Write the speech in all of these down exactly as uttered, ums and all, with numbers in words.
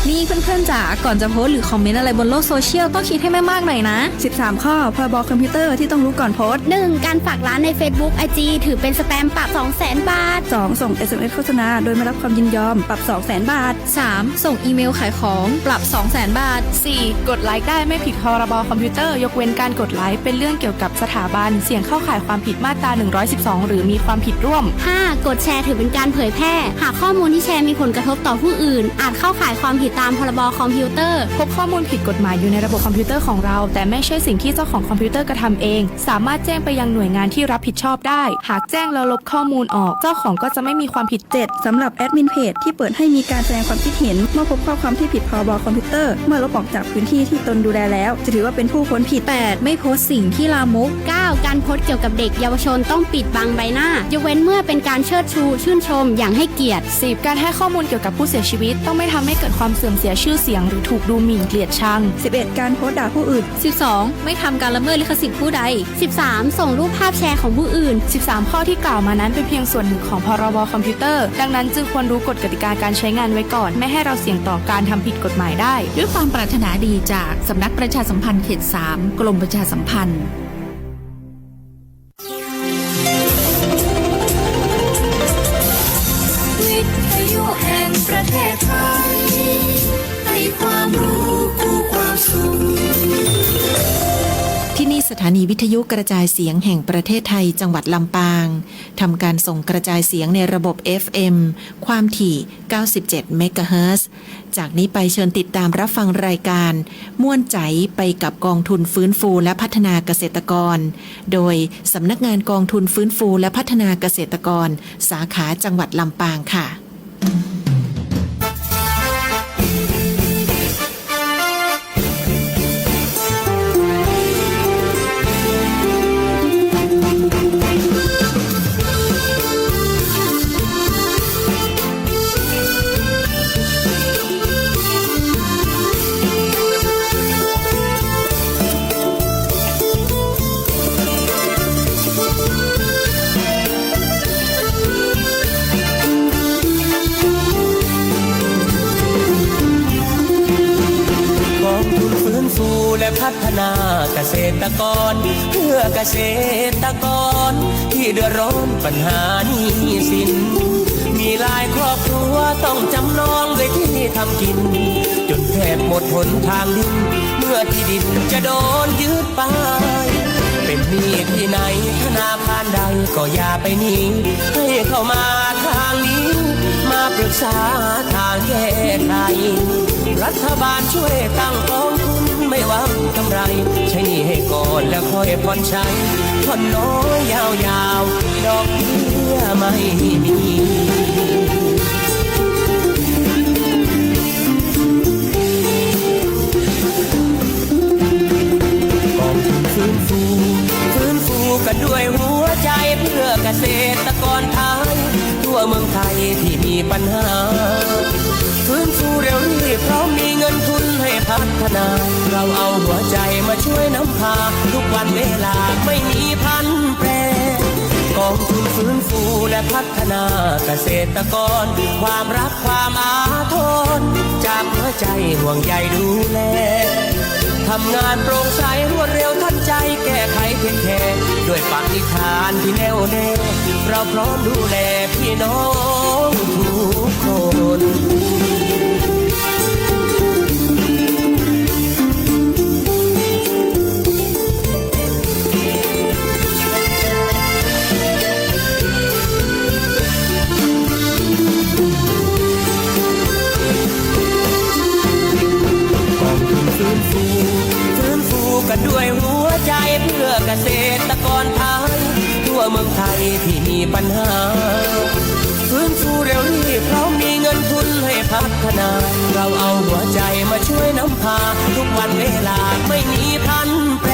นี่เพื่อนๆจ๋า ก่อนจะโพสต์หรือคอมเมนต์อะไรบนโลกโซเชียล ต้องคิดให้มากๆหน่อยนะ สิบสามข้อ พ.ร.บ. คอมพิวเตอร์ที่ต้องรู้ก่อนโพสต์ หนึ่ง การฝากร้านในเฟซบุ๊ก ไอจี ถือเป็นสแปม ปรับสองแสนบาท สอง ส่งเอสเอ็มเอสโฆษณาโดยไม่รับความยินยอม ปรับสองแสนบาท สาม ส่งอีเมลขายของ ปรับสองแสนบาท สี่ กดไลค์ได้ไม่ผิด พ.ร.บ. คอมพิวเตอร์ ยกเว้นการกดไลค์เป็นเรื่องเกี่ยวกับสถาบัน เสี่ยงเข้าข่ายความผิดมาตรา หนึ่งร้อยสิบสอง หรือมีความผิดร่วม ห้า กดแชร์ถือเป็นการเผยแพร่ หากข้อมูลที่แชร์มีผลกระทบต่อผู้อื่น อาจเข้าข่ายความผิดตาม พ.ร.บ. คอมพิวเตอร์ พบข้อมูลผิดกฎหมายอยู่ในระบบคอมพิวเตอร์ของเรา แต่ไม่ใช่สิ่งที่เจ้าของคอมพิวเตอร์กระทำเอง สามารถแจ้งไปยังหน่วยงานที่รับผิดชอบได้ หากแจ้งแล้วลบข้อมูลออก เจ้าของก็จะไม่มีความผิด เจ็ด สำหรับแอดมินเพจที่เปิดให้มีการแสดงความคิดเห็น เมื่อพบข้อความที่ผิด พ.ร.บ. คอมพิวเตอร์ เมื่อลบออกจากพื้นที่ที่ตนดูแลแล้ว จะถือว่าเป็นผู้พ้นผิด แปด ไม่โพสต์สิ่งที่ลามก เก้า การโพสต์เกี่ยวกับเด็กเยาวชนต้องปิดบังใบหน้า ยกเว้นเมื่อเป็นการเชิดชู ชื่นชม อย่างให้เกียรติ สิบ การให้ข้อมูลเกี่ยวกับผู้เสียชีวิต ต้องไม่ทำให้เกิดความเสื่อมเสียชื่อเสียง หรือถูกดูหมิ่นเกลียดชัง สิบเอ็ด การโพสต์ด่าผู้อื่น สิบสอง ไม่ทำการละเมิดลิขสิทธิ์ผู้ใด สิบสาม ส่งรูปภาพแชร์ของผู้อื่น สิบสาม ข้อที่กล่าวมานั้นเป็นเพียงส่วนหนึ่งของ พ.ร.บ. คอมพิวเตอร์ ดังนั้นจึงควรรู้กฎกติกาการใช้งานไว้ก่อน ไม่ให้เราเสี่ยงต่อการทำผิดกฎหมายได้ ด้วยความปรารถนาดีจากสำนักประชาสัมพันธ์เขตสาม กรมประชาสัมพันธ์ วิทยุแห่งประเทศไทย ให้ความรู้คู่ความสุข ที่นี่สถานีวิทยุกระจายเสียงแห่งประเทศไทย จังหวัดลำปาง ทำการส่งกระจายเสียงในระบบเอฟเอ็ม ความถี่ เก้าสิบเจ็ดเมกะเฮิรตซ์ จากนี้ไปเชิญติดตามรับฟังรายการ ม่วนใจ๋ไปกับกองทุนฟื้นฟูและพัฒนาเกษตรกร โดยสำนักงานกองทุนฟื้นฟูและพัฒนาเกษตรกร สาขาจังหวัดลำปางค่ะ กองทุนฟื้นฟูและพัฒนาเกษตรกร เพื่อเกษตรกรที่เดือดร้อนปัญหาหนี้สิน มีหลายครอบครัวต้องจำนองด้วยที่ทำกิน จนแทบหมดหนทางดิ้น เมื่อที่ดินจะโดนยึดไป เป็นหนี้ที่ไหนธนาคารใดก็อย่าไปหนี ให้เข้ามาทางนี้ มาปรึกษาทางแก้ไข รัฐบาลช่วยตั้งกองทุนไม่หวังกำไร ใช้หนี้ให้ก่อนแล้วค่อยผ่อนใช้ ผ่อนน้อยยาวๆ ดอกเบี้ยไม่มี กองทุนฟื้นฟู ฟื้นฟูกันด้วยหัวใจเพื่อเกษตรกรไทย ทั่วเมืองไทยที่มีปัญหา ฟื้นฟูเร็วรีบพร้อมมีเงินทุนให้พัฒนา เราเอาหัวใจมาช่วยนำพา ทุกวันเวลาไม่มีพลันแปร กองทุนฟื้นฟูและพัฒนาเกษตรกร ความรัก ความอาทร จากหัวใจห่วงใยดูแล ทำงานโปร่งใสรวดเร็วทันใจ แก้ไขเทคแคร์ ด้วยปณิธานที่แน่วแน่ เราพร้อมดูแลพี่น้องทุกคน กองทุนฟื้นฟู ฟื้นฟูกันด้วยหัวใจเพื่อเกษตรกรไทย ทั่วเมืองไทยที่มีปัญหา ฟื้นฟูเร็วรีบพร้อมมีเงินทุนให้พัฒนา เราเอาหัวใจมาช่วยนำพา ทุกวันเวลาไม่มีพลันแปร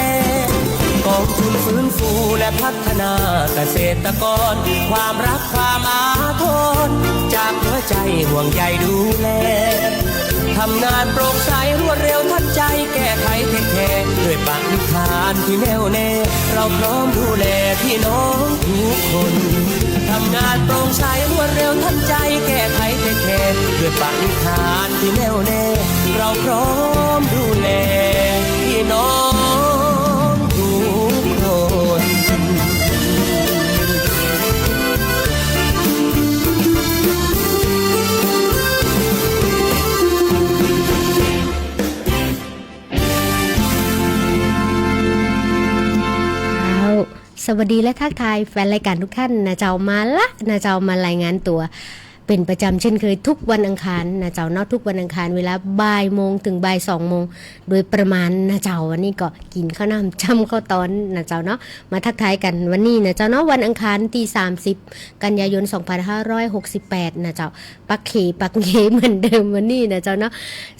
กองทุนฟื้นฟูและพัฒนาเกษตรกร ความรักความอาทร จากหัวใจห่วงใยดูแล ทำงานโปร่งใสรวดเร็วทันใจ แก้ไขเทคแคร์ ด้วยปณิธานที่แน่วแน่ เราพร้อมดูแลพี่น้องทุกคน ท ทำงานโปร่งใสรวดเร็วทันใจแก้ไขได้แค่ด้วยปณิธานที่แน่วแน่ เราพร้อมดูแลพี่น้องทุกคน เจ้า สวัสดีและทักทายแฟนรายการทุกท่านนะเจ้า มาละนะเจ้า มารายงานตั๋วเป็นประจำเช่นเคยทุกวันอังคารนะเจ้าเนาะ ทุกวันอังคารเวลาบ่ายโมงถึงบ่ายสองโมงโดยประมาณนะเจ้า วันนี้ก็กิ๋นข้าวหนามจ้ำข้าวตอนนะเจ้าเนาะ มาทักทายกั๋นวันนี้นะเจ้าเนาะ วันอังคารตี้สามสิบกันยายนสองพันห้าร้อยหกสิบแปดนะเจ้า ปักเขปักเหงเหมือนเดิมวันนี้นะเจ้าเนาะ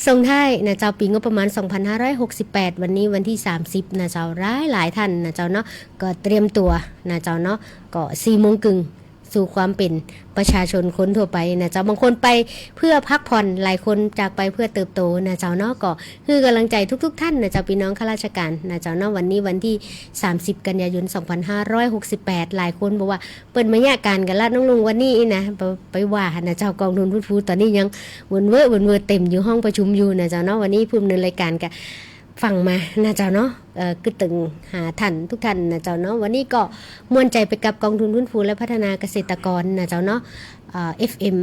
ส่งท้ายนะเจ้า ปี๋งบประมาณสองพันห้าร้อยหกสิบแปด วันนี้วันตี้สามสิบนะเจ้า หลายหลายท่านนะเจ้าเนาะ ก็เตรียมตั๋วนะเจ้าเนาะ ก็สี่โมงครึ่ง สู่ความเป๋นประชาชนคนทั่วไปนะเจ้า บางคนไปเพื่อพักผ่อน หลายคนจากไปเพื่อเติบโตนะเจ้าเนาะ ก็หื้อกำลังใจ๋ทุกๆ ท่านนะเจ้า ปี้น้องข้าราชการนะเจ้าเนาะ วันนี้วันตี้สามสิบกันยายนสองพันห้าร้อยหกสิบแปด หลายคนบอกว่า เปิ้นบ่ยะก๋านกั๋นละน้องลุงวันนี้อี้นะ ไป ไปว่าหั้นนะเจ้า ก๋องทุนฟื้นฟูต๋อนนี้ยังเวินเว่อเวินเว่อเต็มอยู่ห้องประชุมอยู่นะเจ้าเนาะ วันนี้ผู้ดำเนินรายก๋านก็ฟั่งมานะเจ้าเนาะ เอ่อ กึ๊ดตึงหาท่านทุกท่านนะเจ้าเนาะ วันนี้ก็ม่วนใจ๋ไปกับก๋องทุนฟื้นฟูและพัฒนาเกษตรกรนะเจ้าเนาะ เอ่อ เอฟเอ็ม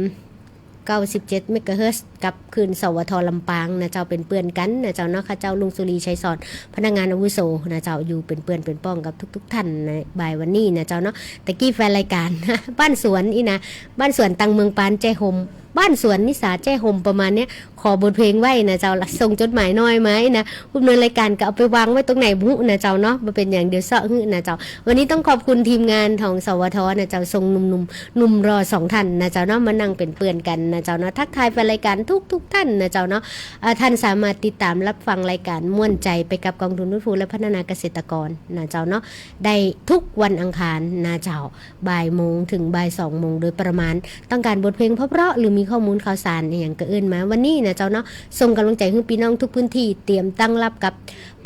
เก้าสิบเจ็ดเมกะเฮิรตซ์ กับคลื่น สวท ลำปางนะเจ้า เป๋นเปื้อนกั๋นนะเจ้าเนาะ ข้าเจ้าลุงสุรี ชัยสอน พนักงานอาวุโสนะเจ้า อยู่เป๋นเปื้อนเป๋นป้องกับทุกๆ ท่านในบ่ายวันนี้นะเจ้าเนาะ ตะกี้แฟนรายก๋าน บ้านสวนอี้นะ บ้านสวนตังเมืองปานแจ้ห่ม บ้านสวนนิสาแจ้ห่มประมาณเนี้ย ขอบทเพลงไว้นะเจ้า ส่งจดหมายน้อยมาอี้นะ ผู้ดำเนินรายก๋านก็เอาไปวางไว้ตรงไหนบ่ฮู้นะเจ้าเนาะ บ่เป๋นหยัง เดี๋ยวเซาะหื้อนะเจ้า วันนี้ต้องขอบคุณทีมงานของ สวท นะเจ้า ส่งหนุ่มๆ หนุ่มหล่อสองท่านนะเจ้าเนาะ มานั่งเป๋นเปื้อนกั๋นนะเจ้าเนาะ ทักทายแฟนรายก๋านทุกๆ ท่านนะเจ้าเนาะ เอ่อ ท่านสามารถติดต๋ามรับฟังรายก๋านม่วนใจ๋ไปกับก๋องทุนฟื้นฟูและพัฒนาเกษตรกรนะเจ้าเนาะ ได้ทุกวันอังคารนะเจ้า บ่ายโมงถึงบ่ายสองโมงโดยประมาณ ต้องก๋านบทเพลงเพราะๆ หรือมีข้อมูลข่าวสารอะหยังก็เอิ้นมา วันนี้นะเจ้าเนาะ ส่งก๋ำลังใจ๋หื้อปี้น้องทุกพื้นตี้ เตรียมตั้งรับกับ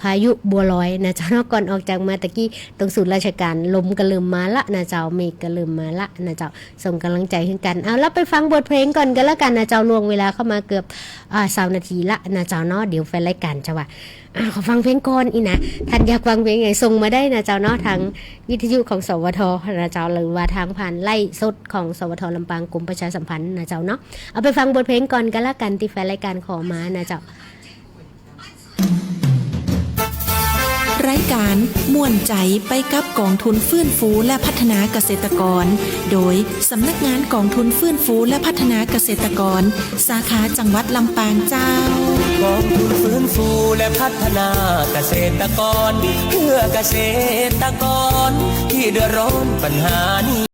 พายุบัวลอยนะเจ้าเนาะ ก่อนออกจากมาตะกี้ตรงศูนย์ราชก๋าน ลมก็เริ่มมาละนะเจ้า เมฆก็เริ่มมาละนะเจ้า ส่งก๋ำลังใจ๋หื้อกั๋น เอาละ ไปฟังบทเพลงก่อนก็แล้วกั๋นนะเจ้า ล่วงเวลาเข้ามาเกือบ อ่า ซาวนาทีละนะเจ้าเนาะ เดี๋ยวแฟนรายก๋านจะว่า อ่า ขอฟังเพลงก่อนอี้นะ ท่านอยากฟังเพลงไหนส่งมาได้นะเจ้าเนาะ ทางวิทยุของ สวท นะเจ้า หรือว่าทางผ่านไลฟ์สดของ สวท ลำปาง กรมประชาสัมพันธ์นะเจ้าเนาะ เอาไปฟังบทเพลงก่อนก็แล้วกั๋น ตี้แฟนรายก๋านขอมานะเจ้า รายก๋านม่วนใจ๋ไปกับก๋องทุนฟื้นฟูและพัฒนาเกษตรกร โดยสำนักงานก๋องทุนฟื้นฟูและพัฒนาเกษตรกร สาขาจังหวัดลำปางเจ้า ก๋องทุนฟื้นฟูและพัฒนาเกษตรกร เพื่อเกษตรกรที่เดือดร้อนปัญหานี้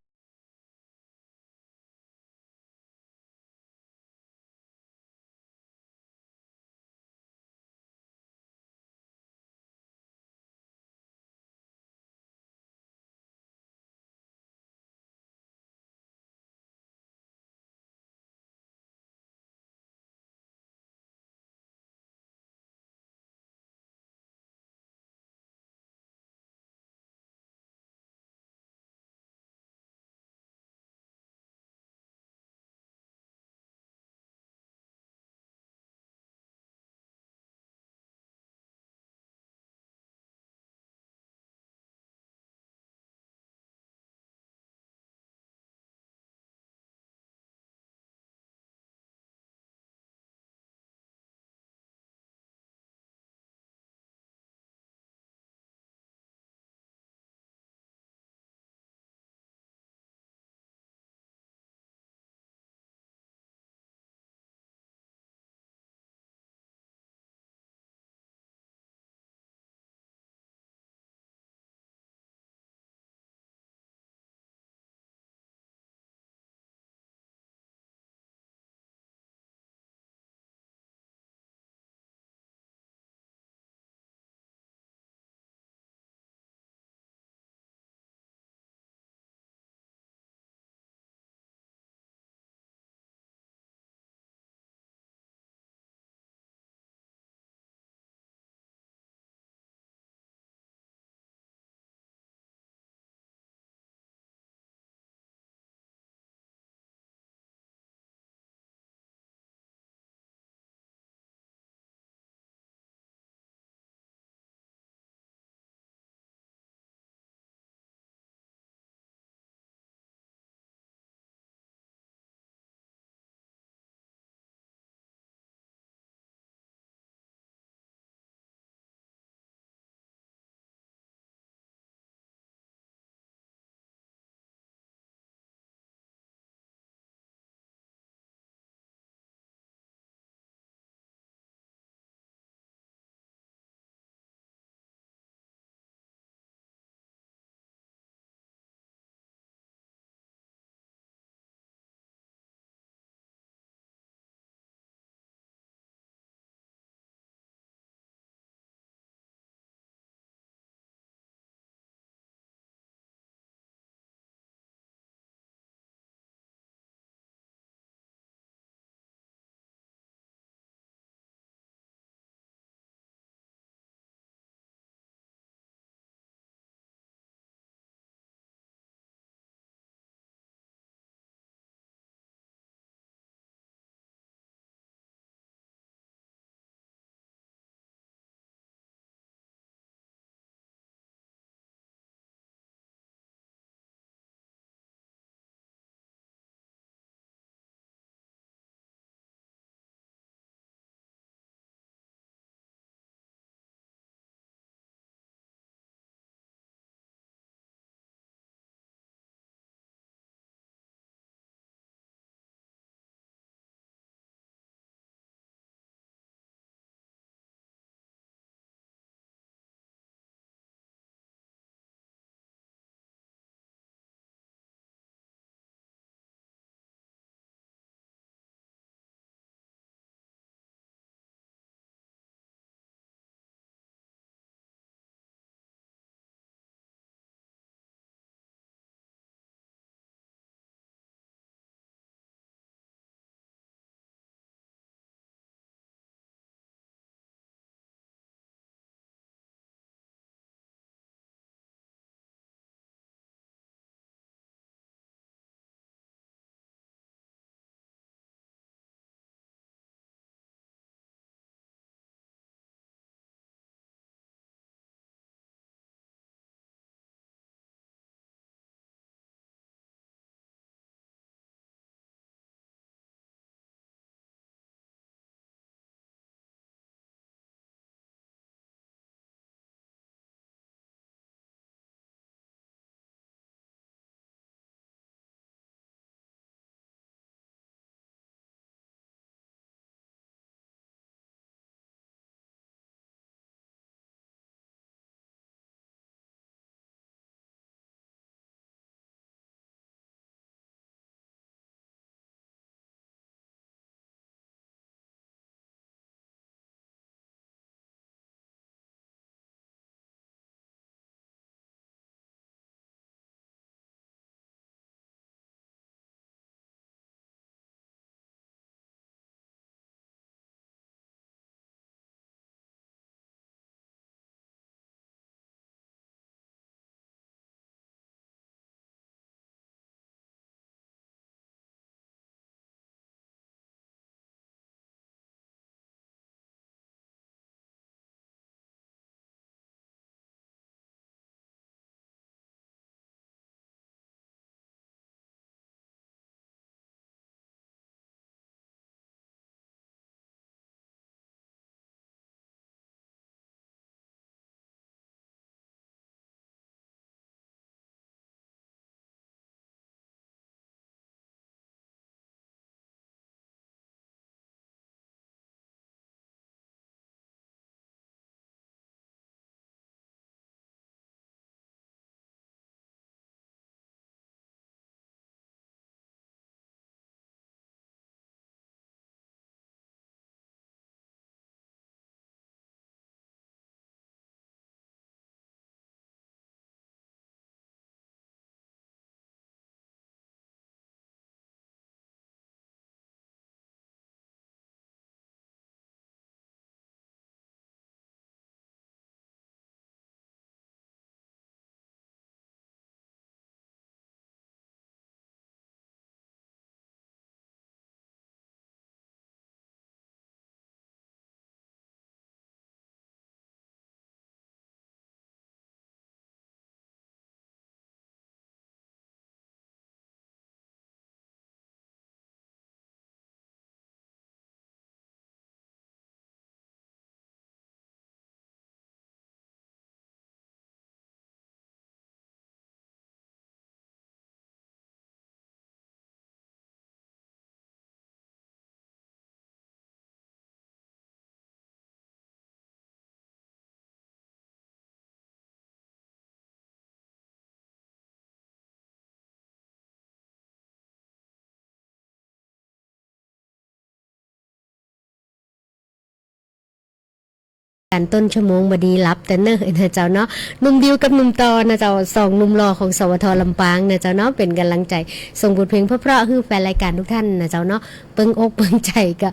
การต้นชั่วโมงบ่ดีหลับแต่เนิ่นนะเจ้าเนาะ หนุ่มดิวกับหนุ่มต่อนะเจ้า สองหนุ่มหล่อของ สวท ลำปางนะเจ้าเนาะ เป๋นก๋ำลังใจ๋ ส่งบทเพลงเพราะๆ หื้อแฟนรายก๋านทุกท่านนะเจ้าเนาะ เปิ้งอกเปิ้งใจ๋ก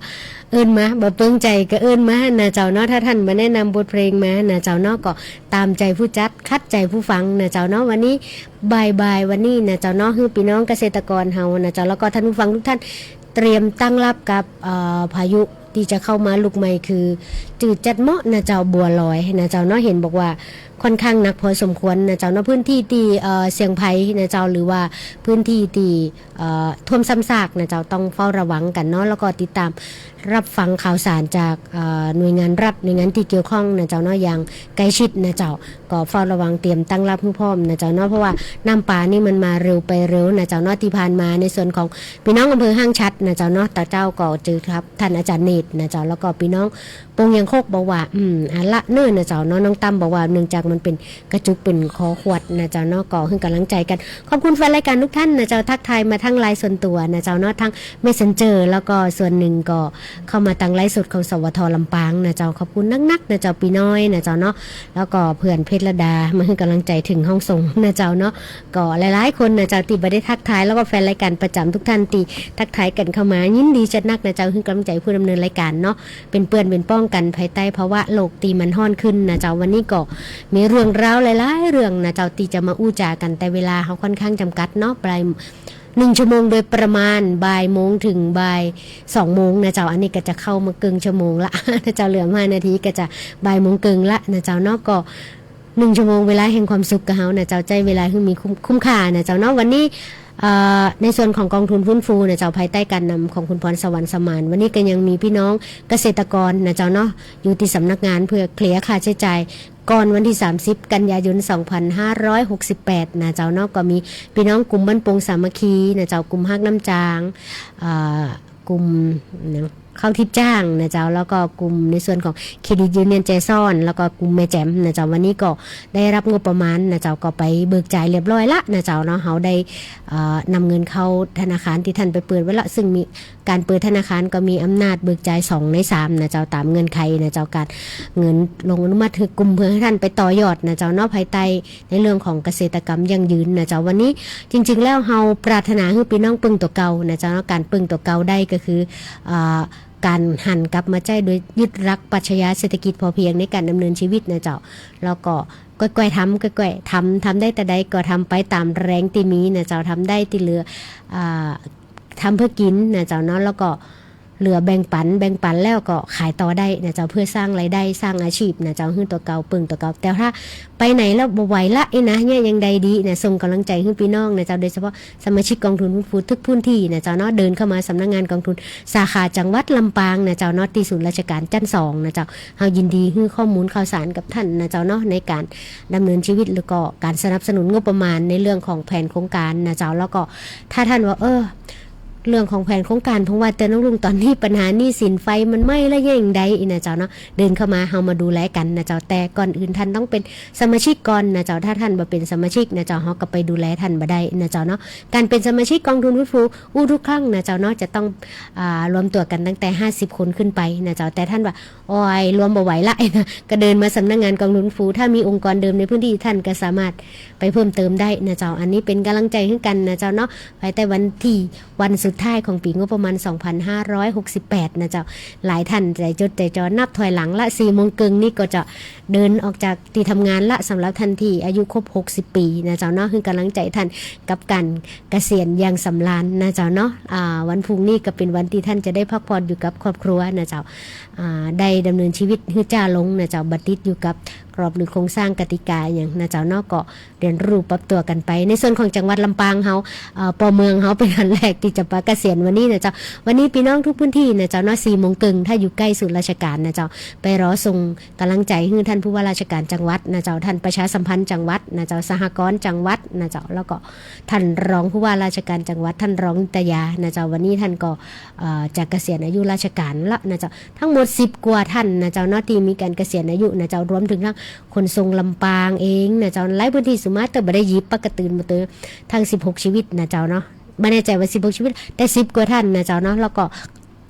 ็เอิ้นมา บ่เปิ้งใจ๋ก็เอิ้นมานะเจ้าเนาะ ถ้าท่านบ่แนะนำบทเพลงมานะเจ้าเนาะ ก็ต๋ามใจ๋ผู้จัด ขัดใจ๋ผู้ฟังนะเจ้าเนาะ วันนี้บ่ายๆ วันนี้นะเจ้าเนาะ หื้อปี้น้องเกษตรกรเฮานะเจ้า แล้วก็ท่านผู้ฟังทุกท่าน เตรียมตั้งรับกับ เอ่อ พายุตี้จะเข้ามาลูกใหม่ คือจืดจัดเหมาะนะเจ้า บัวลอยนะเจ้าเนาะ เห็นบอกว่าค่อนข้างหนักพอสมควรนะเจ้าเนาะ พื้นที่ตี้ เอ่อ เสี่ยงภัยนะเจ้า หรือว่าพื้นที่ตี้ เอ่อ ท่วมซ้ำซากนะเจ้า ต้องเฝ้าระวังกั๋นเนาะ แล้วก็ติดต๋ามรับฟังข่าวสารจาก เอ่อ หน่วยงานรัฐ หน่วยงานตี้เกี่ยวข้องนะเจ้าเนาะ อย่างใกล้ชิดนะเจ้า ก็เฝ้าระวังเตรียมตั้งรับหื้อพร้อมนะเจ้าเนาะ เพราะว่าน้ำป่านี่มันมาเร็วไปเร็วนะเจ้าเนาะ ตี้ผ่านมาในส่วนของปี้น้องอำเภอห้างฉัตรนะเจ้าเนาะ ตาเจ้าก็เจอกับท่านอาจ๋ารย์เนตรนะเจ้า แล้วก็ปี้น้องโป่งยางคกบอกว่า อืม เอาละเน่อนะเจ้าเนาะ น้องตั้มบอกว่าเนื่องจากมันเป๋นกระจุกเป๋นคอขวดนะเจ้าเนาะ ก็หื้อก๋ำลังใจ๋กั๋น ขอบคุณแฟนรายก๋านทุกท่านนะเจ้า ทักทายมาทางไลน์ส่วนตั๋วนะเจ้าเนาะ ทาง Messenger แล้วก็ส่วนนึ่งก็เข้ามาตางไลฟ์สดของ สวท ลำปางนะเจ้า ขอบคุณนักๆ นะเจ้า ปี้น้อยนะเจ้าเนาะ แล้วก็เปื้อนเพชรลดา มาหื้อก๋ำลังใจ๋เถิงห้องส่งนะเจ้าเนาะ ก็หลายๆ คนนะเจ้าตี้บ่ได้ทักทาย แล้วก็แฟนรายก๋านประจ๋ำทุกท่านตี้ทักทายกั๋นเข้ามา ยินดีจัดนักนะเจ้า หื้อก๋ำลังใจ๋ผู้ดำเนินรายก๋านเนาะ เป๋นเปื้อนเป๋นป้องกั๋นภายใต้ภาวะโลกตี้มันฮ้อนขึ้นนะเจ้า วันนี้ก็มีเรื่องราวหลายๆ เรื่องนะเจ้า ตี้จะมาอู้จ๋ากั๋น แต่เวลาเฮาค่อนข้างจ๋ำกัดเนาะ บ่าย หนึ่งชั่วโมงโดยประมาณ บ่ายโมงเถิงบ่ายสองโมงนะเจ้า อันนี้ก็จะเข้ามาเกิ่งชั่วโมงละนะเจ้า เหลือห้านาทีก็จะบ่ายโมงเกิ่งละนะเจ้าเนาะ ก็หนึ่งชั่วโมงเวลาแห่งความสุขกับเฮานะเจ้า ใจ๊เวลาหื้อมีคุ้ม คุ้มค่านะเจ้าเนาะ วันนี้ เอ่อ ในส่วนของกองทุนฟื้นฟูนะเจ้า ภายใต้ก๋านนำของคุณพรสวรรค์สมาน วันนี้ก็ยังมีปี้น้องเกษตรกรนะเจ้าเนาะ อยู่ตี้สำนักงานเพื่อเคลียร์ค่าใจ๊จ่าย ก่อนวันตี้สามสิบ กันยายน สองพันห้าร้อยหกสิบแปด นะเจ้าเนาะ ก็มีปี้น้องกลุ่มบ้านโป่งสามัคคีนะเจ้า กลุ่มฮักน้ำจาง อ่า กลุ่ม นะ ข้าวทิพย์จ้างนะเจ้า แล้วก็กลุ่มในส่วนของเครดิตยูเนี่ยนแจซ้อน แล้วก็กลุ่มแม่แจ่มนะเจ้า วันนี้ก็ได้รับงบประมาณนะเจ้า ก็ไปเบิกจ่ายเรียบร้อยละนะเจ้าเนาะ เฮาได้ เอ่อ นำเงินเข้าธนาคารตี้ท่านไปเปิดไว้ละ ซึ่งมี ก๋านเปิดธนาคารก็มีอำนาจเบิกจ่ายสองในสามนะเจ้า ต๋ามเงื่อนไขนะเจ้า ก๋านเงินลงอนุมัติหื้อกลุ่มเพื่อหื้อท่านไปต่อยอดนะเจ้าเนาะ ภายใต้ในเรื่องของเกษตรกรรมยั่งยืนนะเจ้า วันนี้จริงๆ แล้วเฮาปรารถนาหื้อปี้น้องเปิ้งตั๋วเก่านะเจ้าเนาะ ก๋านเปิ้งตั๋วเก่าได้ก็คือ อ่า ก๋านหันกลับมาใจ๊โดยยึดหลักปรัชญาเศรษฐกิจพอเพียงในก๋านดำเนินชีวิตนะเจ้า แล้วก็ก้อยๆ ทำ ก้อยๆ ทำ ทำได้ตราใดก็ทำไปต๋ามแฮงตี้มีนะเจ้า ทำได้ตี้เหลือ อ่า ทำเพื่อกิ๋นนะเจ้าเนาะ แล้วก็ เหลือแบ่งปัน แบ่งปันแล้วก็ขายต่อได้นะเจ้า เพื่อสร้างรายได้ สร้างอาชีพนะเจ้า หื้อตั๋วเก่า เปิ้งตั๋วเก่า แต่ถ้าไปไหนแล้วบ่ไหวละอี้นะ เนี่ยยังใดดีนะ ส่งก๋ำลังใจ๋หื้อปี้น้องนะเจ้า โดยเฉพาะสมาชิกกองทุนฟื้นฟูทุกพื้นที่นะเจ้าเนาะ เดินเข้ามาสำนักงานกองทุนสาขาจังหวัดลำปางนะเจ้าเนาะ ตี้ศูนย์ราชการจั๊นสองนะเจ้า เฮายินดีหื้อข้อมูลข่าวสารกับท่านนะเจ้าเนาะ ในก๋านดำเนินชีวิต แล้วก็ก๋านสนับสนุนงบประมาณในเรื่องของแผนโครงก๋านนะเจ้า แล้วก็ถ้าท่านว่า เออ เรื่องของแผนโครงก๋าน ผมว่าแต่น้องลุง ต๋อนนี้ปัญหาหนี้สิน ไฟมันไหม้แล้วยังใดอี้นะเจ้าเนาะ เดินเข้ามา เฮามาดูแลกั๋นนะเจ้า แต่ก่อนอื่นท่านต้องเป๋นสมาชิกก่อนนะเจ้า ถ้าท่านบ่เป๋นสมาชิกนะเจ้า เฮาก็ไปดูแลท่านบ่ได้นะเจ้าเนาะ ก๋านเป๋นสมาชิกกองทุนฟื้นฟูอู้ทุกครั้งนะเจ้าเนาะ จะต้อง อ่า รวมตั๋วกั๋นตั้งแต่ห้าสิบคนขึ้นไปนะเจ้า แต่ท่านว่า โอ๊ย รวมบ่ไหวละนะ ก็เดินมาสำนักงานกองทุนฟื้นฟู ถ้ามีองค์กรเดิมในพื้นที่ ท่านก็สามารถไปเพิ่มเติมได้นะเจ้า อันนี้เป๋นก๋ำลังใจ๋หื้อกั๋นนะเจ้าเนาะ ภายใต้วันตี้ วันสุดท้ายของปี๋งบประมาณ สองพันห้าร้อยหกสิบแปด นะเจ้า หลายท่านใจ๋จดใจ๋จ่อนับถอยหลังละ สี่โมงเกิ่งนี่ก็จะเดินออกจากตี้ทำงานละ สำหรับท่านตี้อายุครบหกสิบปี๋นะเจ้าเนาะ หื้อก๋ำลังใจ๋ท่านกับก๋านเกษียณอย่างสำราญนะเจ้าเนาะ อ่า วันพรุ่งนี้ก็เป๋นวันตี้ท่านจะได้พักผ่อนอยู่กับครอบครัวนะเจ้า อ่า ได้ดำเนินชีวิตหื้อจ๊าลงนะเจ้า บ่ติดอยู่กับกรอบหรือโครงสร้างกติกาอะหยังนะเจ้าเนาะ ก็เรียนรู้ปรับตั๋วกั๋นไป ในส่วนของจังหวัดลำปางเฮา เอ่อ ปอเมืองเฮาเป๋นอันแรกตี้จะปะเกษียณวันนี้นะเจ้า วันนี้ปี้น้องทุกพื้นที่นะเจ้าเนาะ สี่โมงเกิ่ง ถ้าอยู่ใก้ศูนย์ราชการนะเจ้า ไปรอส่งก๋ำลังใจ๋หื้อท่านผู้ว่าราชการจังหวัดนะเจ้า ท่านประชาสัมพันธ์จังหวัดนะเจ้า สหกรณ์จังหวัดนะเจ้า แล้วก็ท่านรองผู้ว่าราชการจังหวัด ท่านรองนิตยานะเจ้า วันนี้ท่านก็ เอ่อ จะเกษียณอายุราชการละนะเจ้า ทั้งหมดสิบกว่าท่านนะเจ้าเนาะ ตี้มีก๋านเกษียณอายุนะเจ้า รวมเถิงทั้งขนส่งลำปางเองนะเจ้า หลายพื้นที่สุมาเตอร์บ่ได้หยิบ ปะกะตื่นบ่เตอร์ ทั้งสิบหกชีวิตนะเจ้าเนาะ บ่แน่ใจ๋ว่าสิบหกชีวิต แต่สิบกว่าท่านนะเจ้าเนาะ แล้วก็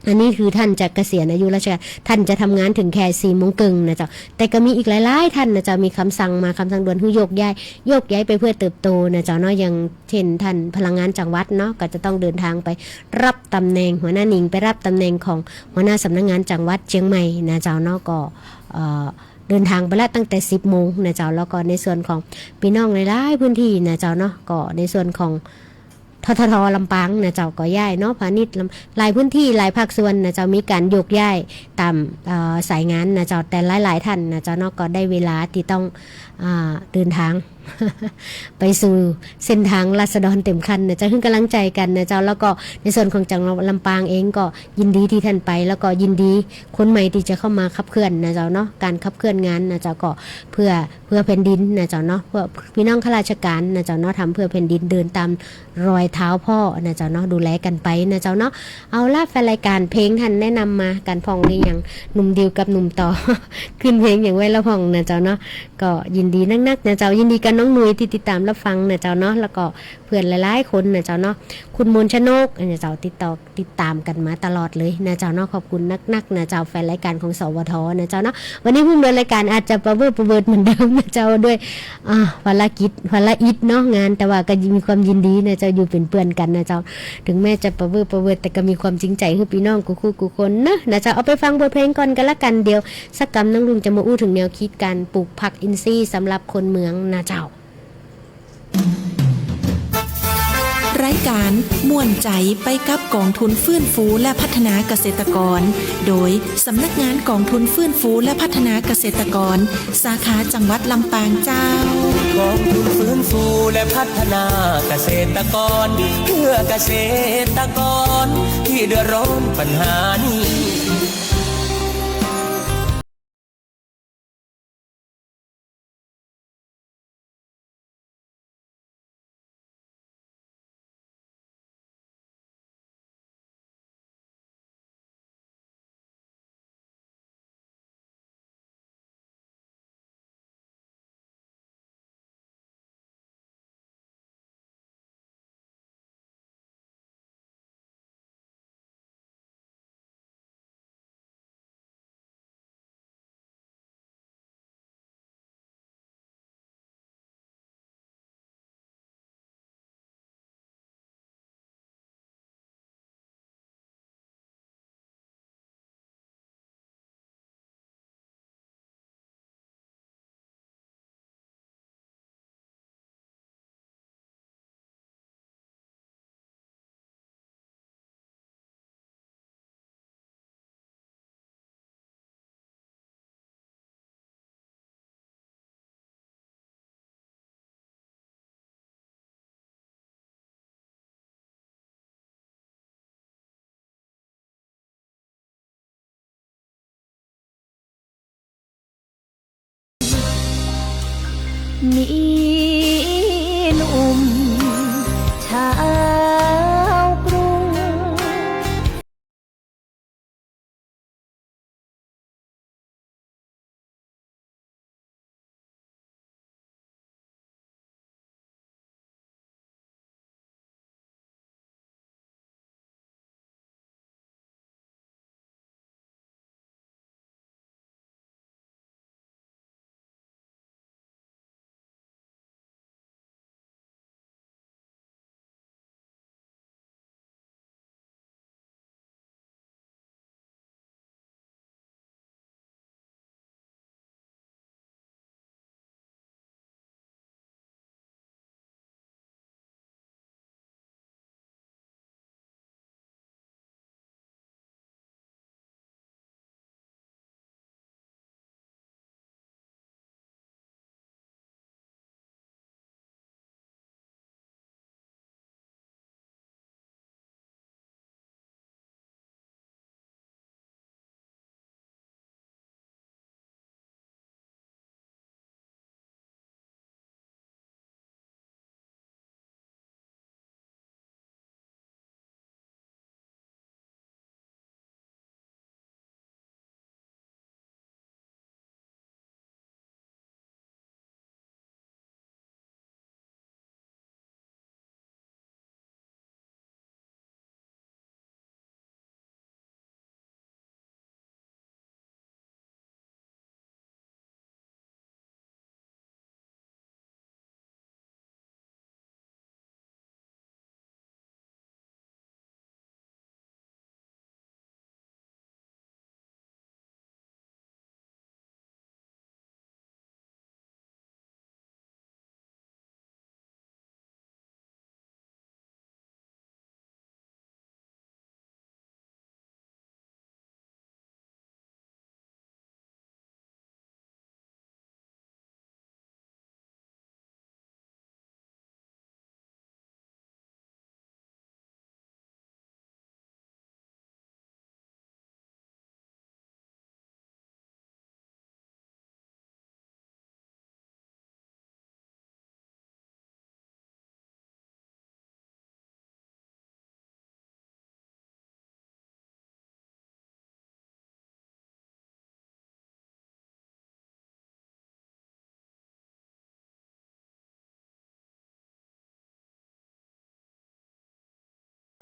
อันนี้คือท่านจะเกษียณอายุราชการ ท่านจะทำงานถึงแค่สี่โมงเกิ่งนะเจ้า แต่ก็มีอีกหลายๆ ท่านนะเจ้า มีกำสั่งมา กำสั่งด่วนหื้อโยกย้าย โยกย้ายไปเพื่อเติบโตนะเจ้าเนาะ อย่างเช่นท่านพลังงานจังหวัดเนาะ ก็จะต้องเดินทางไปรับตำแหน่ง หัวหน้าหนิงไปรับตำแหน่งของหัวหน้าสำนักงานจังหวัดเชียงใหม่นะเจ้าเนาะ ก็ เอ่อ เดินทางไปละตั้งแต่สิบโมงนะเจ้า แล้วก็ในส่วนของพี่น้องหลายๆ พื้นที่นะเจ้าเนาะ ก็ในส่วนของ ททท ลำปางนะเจ้า ก็ย้ายเนาะ พาณิชย์ลำ หลายพื้นที่ หลายภาคส่วนนะเจ้า มีการโยกย้ายตาม เอ่อ สายงานนะเจ้า แต่หลายๆ ท่านนะเจ้าเนาะ ก็ได้เวลาที่ต้อง อ่า เดินทาง ไปสู่เส้นทางราษฎรเต็มคันนะเจ้า หื้อกำลังใจ๋กั๋นนะเจ้า แล้วก็ในส่วนของจังหวัดลำปางเองก็ยินดีที่ท่านไป แล้วก็ยินดีคนใหม่ที่จะเข้ามาขับเคลื่อนนะเจ้าเนาะ การขับเคลื่อนงานนะเจ้า ก็เพื่อ เพื่อแผ่นดินนะเจ้าเนาะ เพื่อพี่น้องข้าราชการนะเจ้าเนาะ ทำเพื่อแผ่นดิน เดินตามรอยเท้าพ่อนะเจ้าเนาะ ดูแลกั๋นไปนะเจ้าเนาะ เอาละ แฟนรายการ เพลงหั้นแนะนำมากั๋นพ่องหรือยัง หนุ่มดิวกับหนุ่มต่อ ขึ้นเพลงหยังไว้ละพ่องนะเจ้าเนาะ ก็ยินดีนักๆ นะเจ้า ยินดีกับน้องหนุ่ยที่ติดตามรับฟังนะเจ้าเนาะ แล้วก็เพื่อนหลายๆ คนนะเจ้าเนาะ คุณมนต์ชนกนะเจ้า ติดต่อ ติดตามกั๋นมาตลอดเลยนะเจ้าเนาะ ขอบคุณนักๆ นะเจ้า แฟนรายการของ สวท นะเจ้าเนาะ วันนี้ผู้ดำเนินรายการอาจจะปะเวิร์ปะเวิร์เหมือนเดิมนะเจ้า ด้วย อ่า ภารกิจ ภารกิจเนาะ งาน แต่ว่าก็มีความยินดีนะเจ้า อยู่เป๋นเปื้อนกั๋นนะเจ้า ถึงแม้จะปะเวิร์ปะเวิร์ แต่ก็มีความจริงใจ๋หื้อปี้น้องกู้คู่กู้คนเนาะ นะเจ้า เอาไปฟังบทเพลงก่อนกั๋นละกั๋น เดี๋ยวสักกำน้องลุงจะมาอู้เถิงแนวคิดการปลูกผักอินทรีย์สำหรับคนเมืองนะเจ้า รายการม่วนใจ๋ไปกับก๋องทุนฟื้นฟูและพัฒนาเกษตรกร โดยสำนักงานก๋องทุนฟื้นฟูและพัฒนาเกษตรกร สาขาจังหวัดลำปางเจ้า ก๋องทุนฟื้นฟูและพัฒนาเกษตรกร เพื่อเกษตรกรที่เดือดร้อนปัญหานี้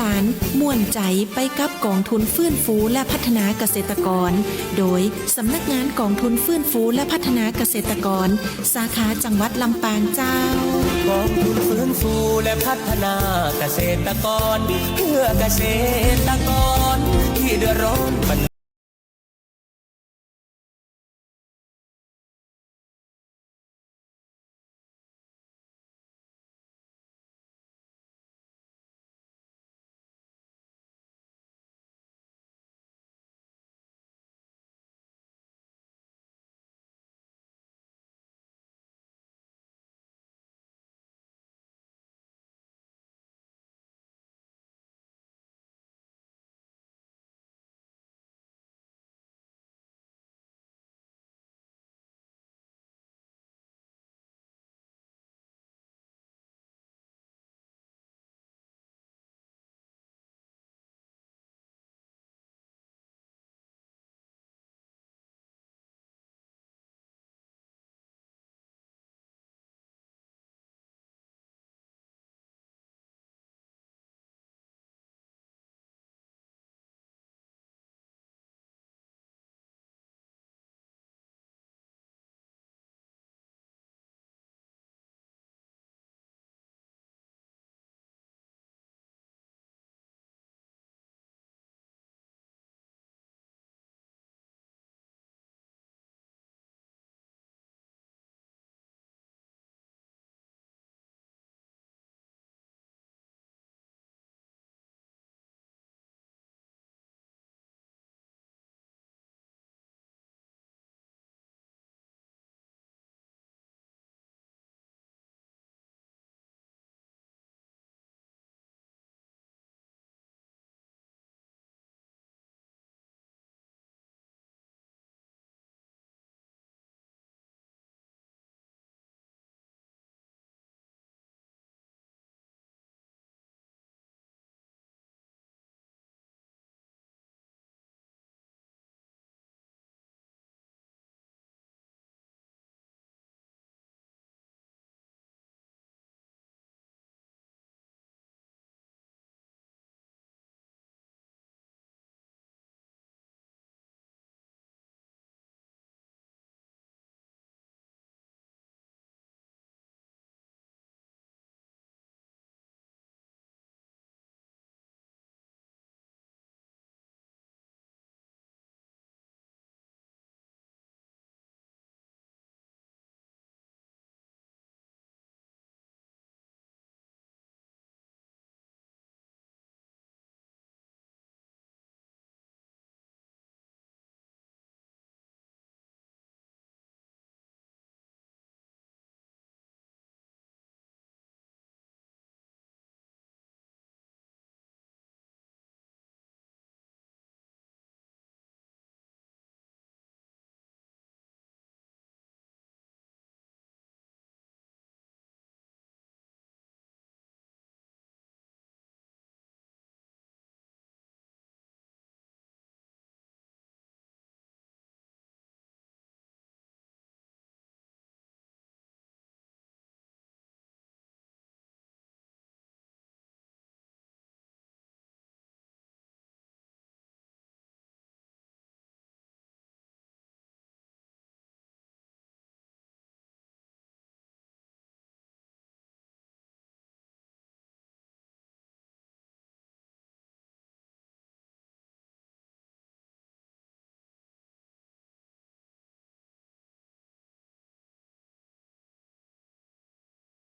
การม่วนใจ๋ไปกับกองทุนฟื้นฟูและพัฒนาเกษตรกร โดยสำนักงานกองทุนฟื้นฟูและพัฒนาเกษตรกร สาขาจังหวัดลำปางเจ้า กองทุนฟื้นฟูและพัฒนาเกษตรกร เพื่อเกษตรกรที่เดือดร้อนปัญ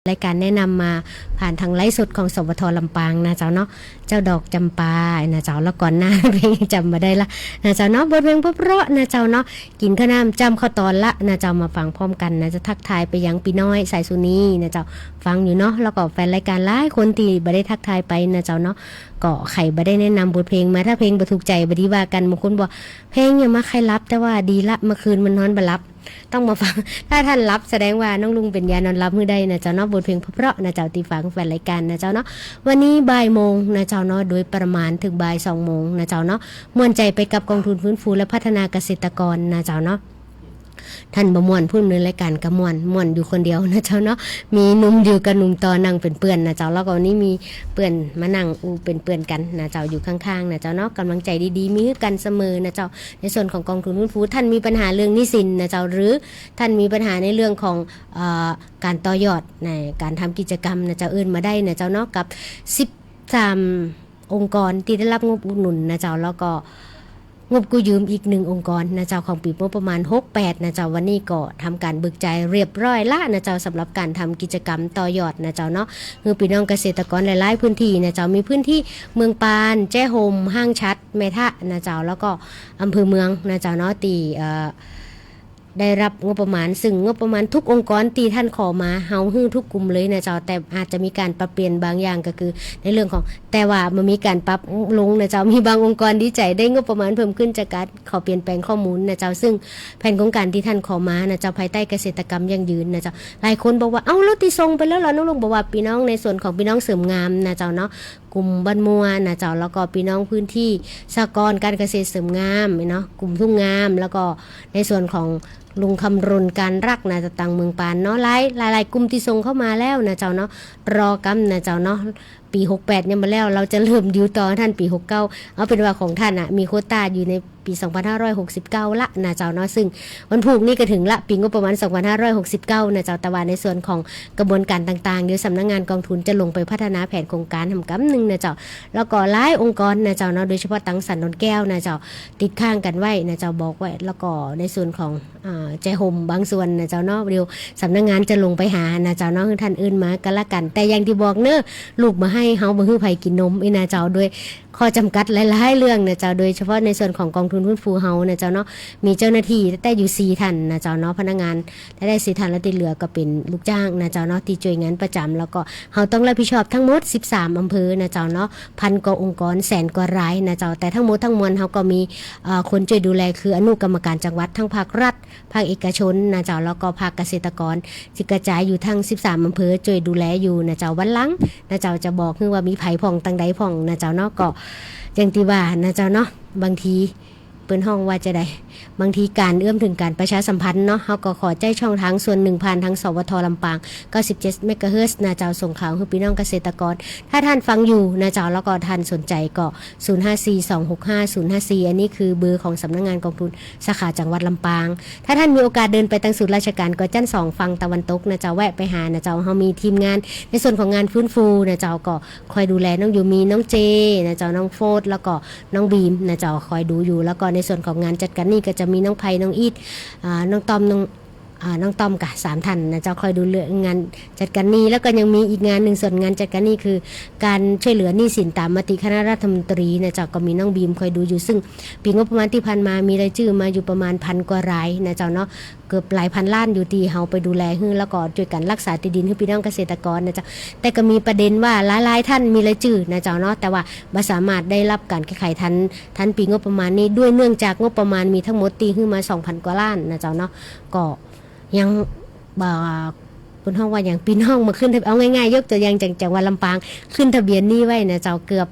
รายการแนะนำมาผ่านทางไลฟ์สดของ สวท ลำปางนะเจ้าเนาะ เจ้าดอกจำปานะเจ้า แล้วก่อนหน้าเพลงจำบ่ได้ละนะเจ้าเนาะ บทเพลงเพราะๆนะเจ้าเนาะ กิ๋นข้าวน้ำจ้ำข้าวตอนละนะเจ้า มาฟังพร้อมกั๋นนะ จะทักทายไปยังปี้น้อยสายสุนีนะเจ้า ฟังอยู่เนาะ แล้วก็แฟนรายการหลายคนตี้บ่ได้ทักทายไปนะเจ้าเนาะ ก็ใค่บ่ได้แนะนำบทเพลงมา ถ้าเพลงบ่ถูกใจ๋บ่ดีว่ากั๋น บางคนบอก เพลงหยังมาใค่หลับ แต่ว่าดีละ เมื่อคืนมันนอนบ่หลับ ต้องมาฟัง ถ้าต้านหลับแสดงว่าน้องลุงเป๋นยานอนหลับหื้อได้นะเจ้าเนาะ บทเพลงเพราะๆนะเจ้า ตี้ฟังแฟนรายการนะเจ้าเนาะ วันนี้บ่ายโมงนะเจ้าเนาะ โดยประมาณเถิงบ่ายสองโมงนะเจ้าเนาะ ม่วนใจ๋ไปกับกองทุนฟื้นฟูและพัฒนาเกษตรกรนะเจ้าเนาะ ต้านบ่ม่วน ผู้ดำเนินรายก๋านก็ม่วน ม่วนอยู่คนเดียวนะเจ้าเนาะ มีหนุ่มดิวกับหนุ่มต่อนั่งเป๋นเปื้อนนะเจ้า แล้วก็วันนี้มีเปื้อนมานั่งอู้เป๋นเปื้อนกั๋นนะเจ้า อยู่ข้างๆ นะเจ้าเนาะ ก๋ำลังใจ๋ดีๆ มีหื้อกั๋นเสมอนะเจ้า ในส่วนของกองทุนฟื้นฟู ต้านมีปัญหาเรื่องหนี้สินนะเจ้า หรือต้านมีปัญหาในเรื่องของ เอ่อ ก๋านต่อยอดในก๋านทำกิจกรรมนะเจ้า เอิ้นมาได้นะเจ้าเนาะ กับสิบสามองค์กรตี้ได้ฮับงบอุดหนุนนะเจ้า แล้วก็งบกู้ยืมอีกหนึ่งองค์กรนะเจ้า ของปี๋งบประมาณหกแปดนะเจ้า วันนี้ก็ทำก๋านเบิกจ่ายเรียบร้อยละนะเจ้า สำหรับก๋านทำกิจกรรมต่อยอดนะเจ้าเนาะ หื้อปี้น้องเกษตรกรหลายๆ พื้นที่นะเจ้า มีพื้นที่เมืองปาน แจ้ห่ม ห้างฉัตร แม่ทะนะเจ้า แล้วก็อำเภอเมืองนะเจ้าเนาะ ตี้ เอ่อ ได้ฮับงบประมาณ ซึ่งงบประมาณกู้องค์กรตี้ต้านขอมา เฮาหื้อกู้กลุ่มเลยนะเจ้า แต่อาจจะมีก๋านปรับเปลี่ยนบางอย่าง ก็คือในเรื่องของ แต่ว่าบ่มีก๋านปรับลงนะเจ้า มีบางองค์กรตี้ใจ๋ได้งบประมาณเพิ่มขึ้นจากก๋านขอเปลี่ยนแปลงข้อมูลนะเจ้า ซึ่งแผนโครงก๋านตี้ต้านขอมานะเจ้า ภายใต้เกษตรกรรมยั่งยืนนะเจ้า หลายคนบอกว่า เอ้า แล้วตี้ส่งไปแล้วล่ะ น้องลุง บอกว่าปี้น้องในส่วนของปี้น้องเสริมงามนะเจ้าเนาะ กลุ่มบ้านมั่วนะเจ้า แล้วก็ปี้น้องพื้นที่สหกรณ์ก๋านเกษตรเสริมงามเนาะ กลุ่มทุ่งงาม แล้วก็ในส่วนของลุงคำรณ การรักนะเจ้า ตางเมืองปานเนาะ หลาย หลายๆ กลุ่มตี้ส่งเข้ามาแล้วนะเจ้าเนาะ รอก้ำนะเจ้าเนาะ ปี๋หกแปดยังบ่แล้ว เฮาจะเริ่มดิวต่อต้านปี๋หกเก้า เอาเป๋นว่าของต้านน่ะ มีโควต้าอยู่ในปี๋สองพันห้าร้อยหกสิบเก้าละนะเจ้าเนาะ ซึ่งวันพูกนี้ก็เถิงละ ปี๋งบประมาณสองพันห้าร้อยหกสิบเก้านะเจ้า แต่ว่าในส่วนของ กระบวนก๋านต่างๆ เดี๋ยวสำนักงานกองทุนจะลงไปพัฒนาแผนโครงก๋านหำกำนึ่งนะเจ้า แล้วก็หลายองค์กรนะเจ้าเนาะ โดยเฉพาะตางสันดอนแก้วนะเจ้า ติดค้างกั๋นไว้นะเจ้า บอกไว้ แล้วก็ในส่วนของ อ่า แจ้ห่มบางส่วนนะเจ้าเนาะ เดี๋ยวสำนักงานจะลงไปหานะเจ้าเนาะ หื้อต้านเอิ้นมาก็ละกั๋น แต่อย่างตี้บอกเนาะ ลูกบ่ให้ เฮาบ่หื้อใผกิ๋นนม อี้นะเจ้า โดย ข้อจ๋ำกัดหลายๆ เรื่องนะเจ้า โดยเฉพาะในส่วนของกองทุนฟื้นฟูเฮานะเจ้าเนาะ มีเจ้าหน้าตี้แต่อยู่สี่ต้านนะเจ้าเนาะ พนักงานรายได้สี่ต้าน แล้วตี้เหลือก็เป๋นลูกจ้างนะเจ้าเนาะ ตี้จ้วยงานประจ๋ำ แล้วก็เฮาต้องฮับผิดชอบตังหมดสิบสามอำเภอนะเจ้าเนาะ พันกว่าองค์กร แสนกว่ารายนะเจ้า แต่ตังหมดตังมวลเฮาก็มี เอ่อ คนจ้วยดูแลคืออนุกรรมการจังหวัด ตังภาครัฐ ภาคเอกชนนะเจ้า แล้วก็ภาคเกษตรกร ซึ่งกระจ๋ายอยู่ตังสิบสามอำเภอ จ้วยดูแลอยู่นะเจ้า วันหลังนะเจ้าจะบอกหื้อว่ามีใผพ่องตังใดพ่องนะเจ้าเนาะ ก็อย่างตี้ว่านะเจ้าเนาะ บางทีเปิ้นฮ้องว่าจาใด บางทีก๋านเอื้อมเถิงก๋านประชาสัมพันธ์เนาะ เฮาก็ขอใจ๊ช่องตางส่วนนึ่งผ่านตัง สวท ลำปาง เก้าสิบเจ็ดเมกะเฮิรตซ์นะเจ้า ส่งข่าวหื้อปี้น้องเกษตรกร ถ้าต้านฟังอยู่นะเจ้า แล้วก็ต้านสนใจ๋ก็ ศูนย์ห้าสี่ สองหกห้า ศูนย์ห้าสี่ อันนี้คือเบอร์ของสำนักงานกองทุนสาขาจังหวัดลำปาง ถ้าต้านมีโอกาสเดินไปตังศูนย์ราชก๋านก็จั้นสองฝั่งตะวันตกนะเจ้า แวะไปหานะเจ้า เฮามีทีมงานในส่วนของงานฟื้นฟูนะเจ้า ก็คอยดูแลน้องยูมี น้องเจนะเจ้า น้องโฟร์ธ แล้วก็น้องบีมนะเจ้า คอยดูอยู่ แล้วก็ในส่วนของงานจัดก๋านหนี้ก็จะมีน้องไพ น้องอีท อ่า น้องต้อม น้อง อ่า น้องต้อมกะ สามต้านนะเจ้า คอยดูเรื่องงานจัดก๋านหนี้ แล้วก็ยังมีอีกงานนึ่ง ส่วนงานจัดก๋านหนี้คือก๋านจ้วยเหลือหนี้สินต๋ามมติคณะรัฐมนตรีนะเจ้า ก็มีน้องบีมคอยดูอยู่ ซึ่งปี๋งบประมาณตี้ผ่านมามีรายจื้อมาอยู่ประมาณพันกว่ารายนะเจ้าเนาะ เกือบหลายพันล้านอยู่ตี้เฮาไปดูแลหื้อ แล้วก็จ้วยกั๋นฮักษาตี้ดินหื้อปี้น้องเกษตรกรนะเจ้า แต่ก็มีประเด็นว่าหลายๆ ต้านมีรายจื้อนะเจ้าเนาะ แต่ว่าบ่สามารถได้ฮับก๋านแก้ไขตัน ตันปี๋งบประมาณนี้ ด้วยเนื่องจากงบประมาณมีตังหมดตี้หื้อมาสองพันกว่าล้านนะเจ้าเนาะ ก็ ยัง บ่ เปิ้นฮ้องว่าหยัง ปี้น้องมาขึ้นทะ เอาง่ายๆ ยกตั๋วอย่างจัง จังหวัดลำปาง ขึ้นทะเบียนหนี้ไว้นะเจ้า เกือบ